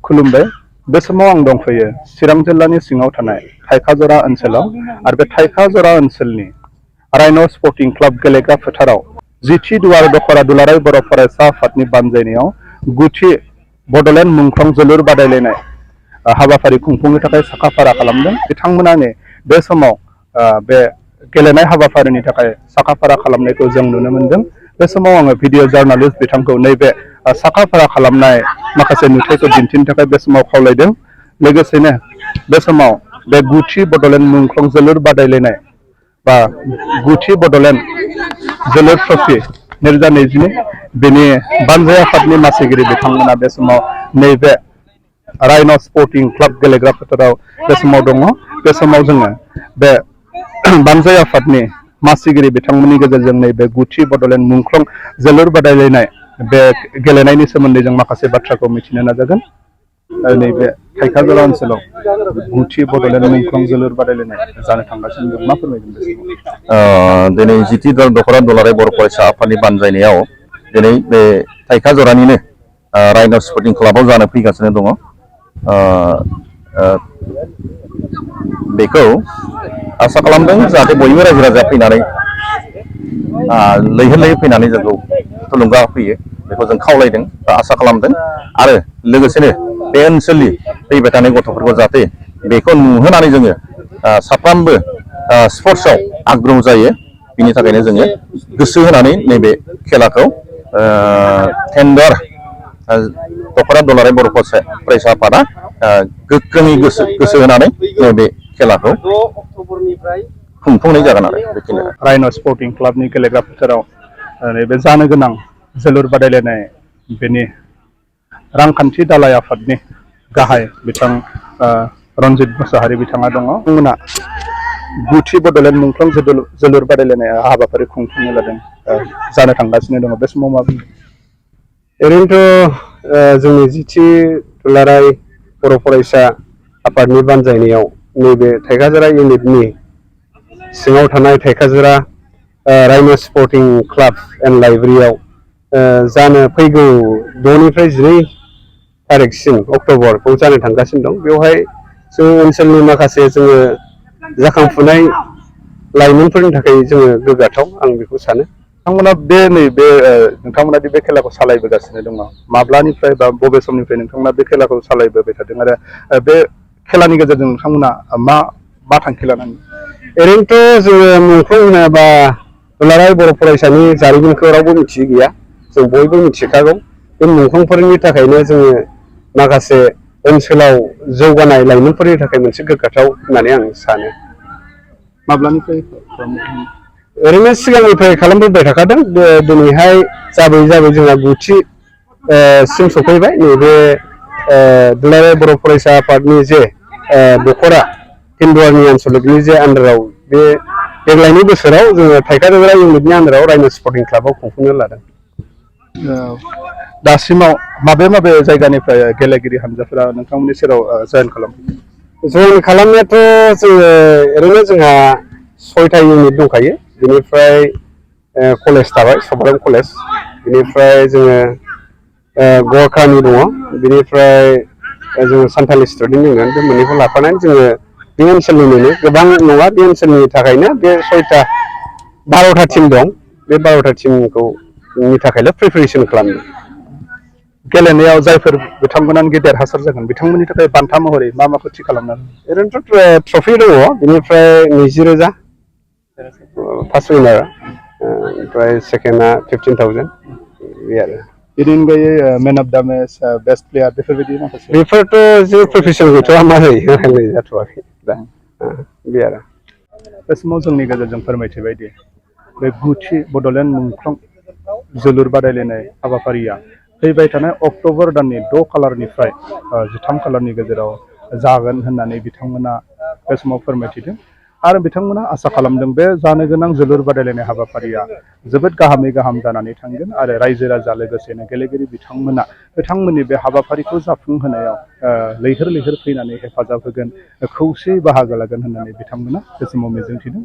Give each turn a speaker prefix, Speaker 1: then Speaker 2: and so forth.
Speaker 1: खुलुमबाय बे समाव आं दंफैयो चिरां जिल्लानि सिङाव थानाय थाइखाजरा ओनसोलाव आरो बे थाइखाजरा ओनसोलनि राइन' स्पर्टिं क्लाब गेलेग्रा फोथाराव जिथि दुवार दखरा दुलाराय बर' फरायसा आफादनि बानजायनायाव गुथि बड'लेण्ड मुंख्लं जोलुर बादायलायनाय हाबाफारि खुंफुंनो थाखाय साखाफारा खालामदों। बिथांमोनानो बे समाव बे गेलेनाय हाबाफारिनि थाखाय साखाफारा खालामनायखौ जों नुनो मोनदों। बे समाव आङो भिडिअ जार्नालिस्ट बिथांखौ नैबे साखाफारा खालामनाय माखासे नुथायखौ दिन्थिनो थाखाय बे समाव खावलायदों। लोगोसेनो बे समाव बे गुथि बड'लेण्ड मुंख्लं जोलुर बादायलायनाय बा गुथि बड'लेण्ड जोलुर ट्रफि 2022 बेनि बानजाय आफादनि मासिगिरि बिथांमोना बे समाव नैबे राइन' स्पर्टिं क्लाब गेलेग्रा फोथाराव बे समाव दङ। बे समाव जोङो बे बानजाय आफादनि मासिगिरि बिथांमोननि गेजेरजों नैबे गुथि बड'लेण्ड मुंख्लं जोलुर बादायलायनाय बे गेलेनायनि सोमोन्दै जों माखासे बाथ्राखौ मिथिनो नाजागोन। नैबे थाइखाजरा ओनसोलाव गुथि बड'लेण्ड मुंख्लं जोलुर बादायलायनाय जानो थांगासिनो दं। मा फोरमायगोन बे समाव?
Speaker 2: दिनै जिथि दखरा दुलाराय बर' फरायसा आफादनि बानजायनायाव दिनै बे थाइखाजरानिनो राइन' स्पर्टिं क्लाबाव जानो फैगासिनो दङ। बेखौ आसा खालामदों जाहाथे बयबो रायजो राजाया फैनानै लैहोर लैहोर फैनानै जोंखौ थुलुंगा होफैयो बेखौ जों खावलायदों बा आसा खालामदों। आरो लोगोसेनो बे ओनसोलनि फैबाय थानाय गथ'फोरखौ जाहाथे बेखौ नुहोनानै जोङो साफ्रोमबो स्पर्ट्सआव आग्रह जायो। बिनि थाखायनो जोङो गोसो होनानै नैबे खेलाखौ टेन्डार दखरा दुलाराय बर' फरायसा आफादा गोख्रोङै गोसो होनानै नैबे खेलाखौ खुंफुंनाय जागोन आरो बेखिनि।
Speaker 1: राइन' स्पर्टिं क्लाबनि गेलेग्रा फोथाराव नैबे जानो गोनां जोलुर बादायलायनाय बेनि रांखान्थि दालाय आफादनि गाहाय बिथां रन्जित मुसाहारि बिथाङा दङ। बिथांमोना गुथि बड'लेण्ड मुंख्लं जोलुर बादायलायनाय हाबाफारि खुंफुंनो लादों जानो थांगासिनो दङ। बे समाव मा बुंदों?
Speaker 3: ओरैनोथ' जोंनि जिथि दुलाराय बर' फरायसा आफादनि बानजायनायाव नैबे थाइखाजरा इउनिटनि सिङाव थानाय थाइखाजरा राइन' स्पर्टिं क्लाब एन्ड लाइब्रेरियाव जानो फैगौ 6निफ्राय 12 तारिखसिम अक्ट'बरखौ जानो थांगासिनो दं। बेवहाय जों ओनसोलनि माखासे जोङो जाखांफुनाय लाइमोनफोरनि थाखाय जोङो गोग्गाथाव आं बेखौ सानो।
Speaker 1: नोंथांमोना नोंथांमोना बे खेलाखौ सालायबोगासिनो दङ। माब्लानिफ्राय बा बबे समनिफ्राय नोंथांमोना बे खेलाखौ सालायबोबाय थादों आरो बे खेलानि गेजेरजों नोंथांमोना मा थांखि लानानै?
Speaker 3: ओरैनोथ' जोङो मुंख्लं होनोबा दुलाराय बर' फरायसानि जारिमिनखौ रावबो मिथियै गैया। जों बयबो मिथिखागौ। बे मुंख्लंफोरनि थाखायनो जोङो माखासे ओनसोलाव जौगानाय लाइमोनफोरनि थाखाय मोनसे गोग्गाथाव होननानै आं सानो।
Speaker 1: माब्लानिफ्राय?
Speaker 3: ओरैनो सिगांनिफ्राय खालामबोबाय थाखादों। दिनैहाय जाबै जाबै जोंहा गुथि सिम सफैबाय। नैबे दुलाराय बर' फरायसा आफादनि जे दखरा हिन्दुवारनि आनसलिकनि जे आन्दाराव बे देग्लायनि बोसोराव जोङो थाइखाजरा इउनिटनि आन्दाराव राइन' स्पर्टिं क्लाबाव खुंफुंनो लादों।
Speaker 1: दासिमाव माबे जायगानिफ्राय गेलेगिरि हानजाफोरा नोंथांमोननि सेराव जयेन खालामदों?
Speaker 3: जयेन खालामनायाथ' जोङो ओरैनो जोंहा 6टा इउनिट दंखायो। बेनिफ्राय कलेज थाबाय सभारन कलेज, बेनिफ्राय जोङो गरखानि दङ, बेनिफ्राय जोङो सानथालि स्टुडेन्ट दंगोन। बे मोननैखौ लाफानानै जोङो बे ओनसोलनिनो गोबां नङा बे ओनसोलनि थाखायनो बे 12टा टिम दं। बे 12टा टिमनि थाखायल' प्रिपेरेसन खालामदों।
Speaker 1: गेलेनायाव जायफोर बिथांमोनानो देरहासार जागोन बिथांमोननि थाखाय बान्था महरै मा थि खालामनानै?
Speaker 3: ओरैनोथ' ट्रफि दङ, बेनिफ्राय 20,000 फार्स्ट उइनारा, ओमफ्राय सेकेन्डआ 15,000 बे आरो।
Speaker 1: बेनि अनगायै man of the match, best player बेफोरबायदि माखासे?
Speaker 3: बेफोरथ' जे प्रफेसनेल गैथ'आ, मा जायो रायलाय जाथ'वाखै दा बे आरो।
Speaker 1: बे समाव जोंनि गेजेरजों फोरमायथिबायदि बे गुथि बड'लेण्ड मुंख्लं जोलुर बादायलायनाय हाबाफारिया फैबाय थानाय अक्ट'बर दाननि 6 खालारनिफ्राय 13 खालारनि गेजेराव जागोन होननानै बिथांमोना बे समाव फोरमायथिदों। आरो बिथांमोना आसा खालामदों बे जानो गोनां जोलुर बादायलायनाय हाबाफारिया जोबोद गाहामै गाहाम जानानै थांगोन आरो रायजो राजा लोगोसेनो गेलेगिरि बिथांमोननि बे हाबाफारिखौ जाफुंहोनायाव लैहोर लैहोर फैनानै हेफाजाब होगोन, खौसेयै बाहागो लागोन होननानै बिथांमोना बे समाव मिजिंथिदों।